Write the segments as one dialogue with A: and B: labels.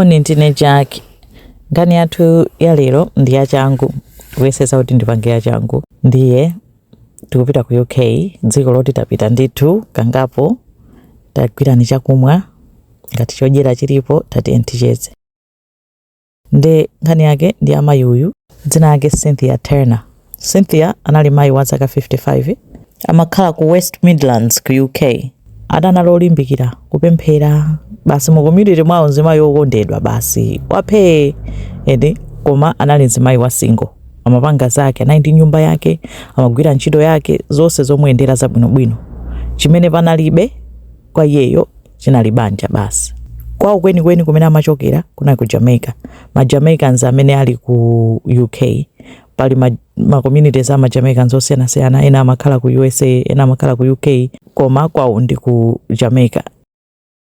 A: Moni, ndine Jack. Nkhani yathu ya lero ndi yachangu, kuyesesa kuti ndipange yachangu. Ndiye tikupita ku UK, dziko loti tapita ndithu kangapo. Tagwirani chakumwa, ngati chodyera chilipo, tatiye ticheze. Nde nkhani yake ndi amayi uyu, dzina lake Cynthia Turner. Cynthia anali mayi wa zaka 55, amakhala ku West Midlands ku UK. Adanali olimbikira kupemphera basi mu community mwawo, mzimayi wokondedwa basi, waphee edi, koma anali mzimayi wa single, amapanga zake, anali ndi nyumba yake, amagwira ntchito yake, zonse zomuyendera zabwinobwino. Chimene panalibe kwa iyeyo chinali banja basi. Kwawo kwenikweni kumene amachokera kunali ku Jamaica. Ma Jamaicans amene ali ku UK, pali ma communities ama Jamaicans osiyanasiyana, ena amakhala ku USA, ena amakhala ku UK, koma kwawo ndi ku Jamaica.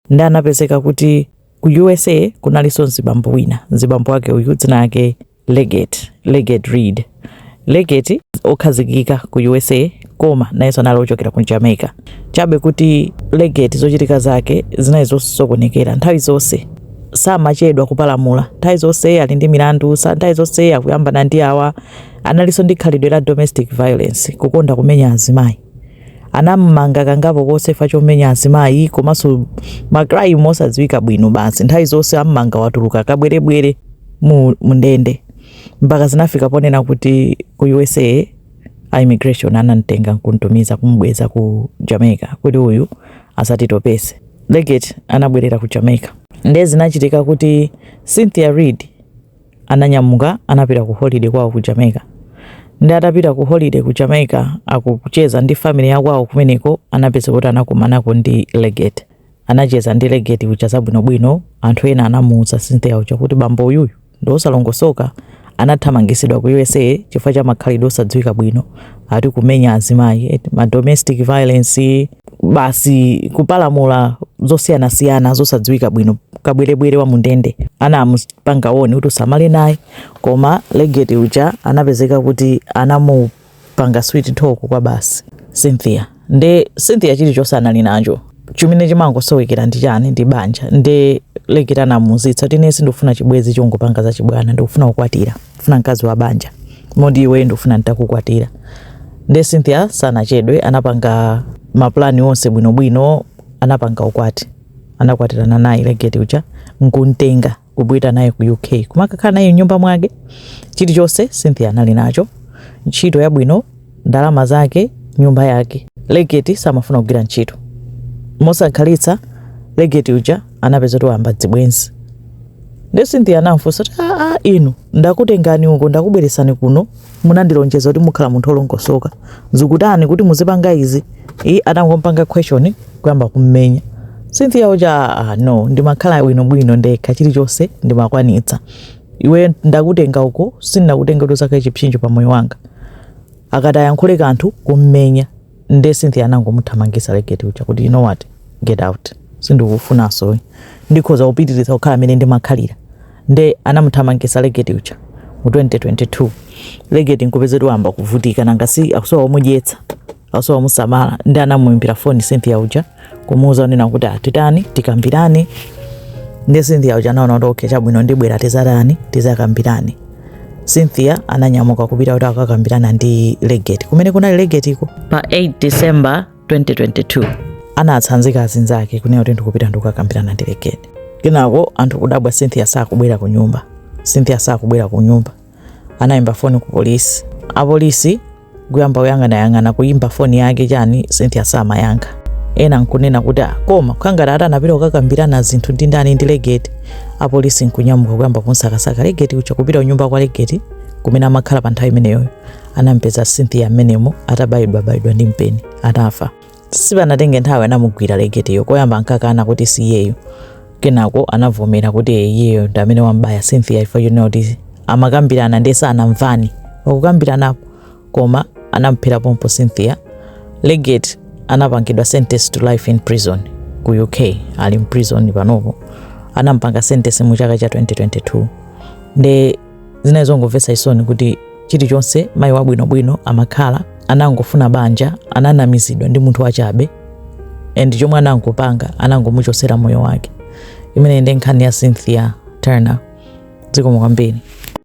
A: Ndi anapezeka kuti ku USA kunalinso mzibambo wina. Mzibambo wake uyu dzina lake Leggett, Leggett Reed. Leggett okhazikika ku USA, koma nayenso anali ochokera ku Jamaica. Chabe kuti Leggett zochitika zake zinali zosokonekera nthawi zonse, samachedwa kupalamula, nthawi zonse ali ndi milandu, nthawi zonse akuyambana ndi awa. Analinso ndi khalidwe la domestic violence, kukonda kumenya azimayi. Anammanga kangapo kosefa chomenya azimayi, komanso ma crime osadziwika bwino basi. Nthawi zonse ammanga, watuluka, kabwerebwere mu mundende, mpaka zinafika ponena kuti ku USA a immigration anamtenga nkuntumiza, kumubweza ku Jamaica kuti uyu asatitopese. Leggett anabwerera ku Jamaica. Nde zinachitika kuti Cynthia Reed ananyamuka, anapita ku holiday kwawo ku Jamaica. Ndi atapita ku holiday ku Jamaica, akucheza ndi family yakwawo kumeneko, anapeza kuti anakumanako ndi Leggett. Anacheza ndi Leggett uja zabwinobwino. Anthu ena anamuwuza Cynthia uja kuti bambo uyuyu ndi osalongosoka, anathamangisidwa ku USA chifukwa cha makhalidwe osadziwika bwino, ati kumenya azimayi, eti ma domestic violence basi, kupalamula zosiyanasiyana zosadziwika bwino, kabwerebwere wa mundende. Anamupanga warn kuti usamale naye, koma Leggett uja anapezeka kuti anamupanga sweet talk kwa basi Cynthia. Nde Cynthia chilichonse anali nacho, chimene chimangosowekera ndi chani? Ndi banja. Nde Leggett anamuuzitsa kuti ine sindikufuna chibwezi chongopanga zachibwana, ndikufuna kukwatira, ndikufuna mkazi wa banja, moti iwe ndikufuna nditakukwatira. Nde Cynthia sanachedwe, anapanga maplani onse bwinobwino, anapanga ukwati, anakwatirana naye Leggett uja, nkuntenga kupita naye ku UK, kumakakhala naye mnyumba mwake. Chilichonse Cynthia anali nacho, ntchito yabwino, ndalama zake, nyumba yake. Leggett samafuna kugwira ntchito. Mosakhalitsa Leggett uja anapeza kuti wayamba dzibwenzi. Ndi Cynthia anamfunsa kuti, "Aa, inu ndakutengani uko, ndakubweresani kuno, munandilonjeza kuti mukhala munthu olongosoka, zikutani kuti muzipanga izi?" I atangompanga question, kuyamba kummenya Cynthia uja. "Ah, no, ndimakhala bwinobwino ndekha, chilichonse ndimakwanitsa. Iwe ndakutenga uko, sindinakutenga kuti uzakhale chipsinjo pa moyo wanga." Akati ayankhule kanthu, kummenya. Nde Cynthia anangomuthamangisa Leggett uja kuti, "You know what, get out, sindikufunanso, ndikhoza kupitiriza kukhala amene ndimakhalira." Nde anamuthamangisa Leggett uja mu 2022. Leggett nkupeza kuti wayamba kuvutika, nanga si akusowa omudyetsa, akusowa omusamala. Ndi anamuimbira foni Cynthia uja kumuuza kunena kuti atitani, tikambirane. Ndi Cynthia uja anaona kuti okay, chabwino, ndibwera, tizatani, tizakambirane. Cynthia ananyamuka kupita kuti akakambirana ndi Leggett kumene kunali Leggett iko. Pa 8 December 2022 anatsanzika azinzake kunena kuti ndikupita, ndikukakambirana ndi Leggett. Kenako anthu kudabwa, Cynthia sakubwera ku nyumba, Cynthia sakubwera ku nyumba. Anayimba foni ku polisi, apolisi kuyamba kuyang'anayang'ana, kuyimba foni yake chani, Cynthia samayankha. Ena nkunena kuti, "Ah, koma khangati ati anapita kukakambirana zinthu ndi ndani? Ndi Leggett." Apolisi nkunyamuka kuyamba kunsakasaka Leggett uja, kupita kunyumba kwa Leggett kumene amakhala pa nthawi imeneyoyo. Anampeza Cynthia mmenemo atabayidwabayidwa ndi mpeni, atafa. Sipanatenge nthawi anamugwira Leggettiyo. Koyamba ankakana kuti si iyeyo, kenako anavomera kuti iyeyo ndi amene wambaya Cynthia, chifukwa chonena kuti amakambirana ndiye sanamvani pakukambiranapo, koma anamphera pompo Cynthia. Leggett anapangidwa sentence to life in prison ku UK, ali mprison panopo. Anampanga sentence mu chaka cha 2022. Nde zinali zongomvetsa chisoni kuti chilichonse mayi wabwinobwino amakhala, anangofuna banja, ananamizidwa ndi munthu wachabe, and chomwe anangopanga, anangomuchosera moyo wake. Imene ndi nkhani ya Cynthia Turner. Zikomo kwambiri.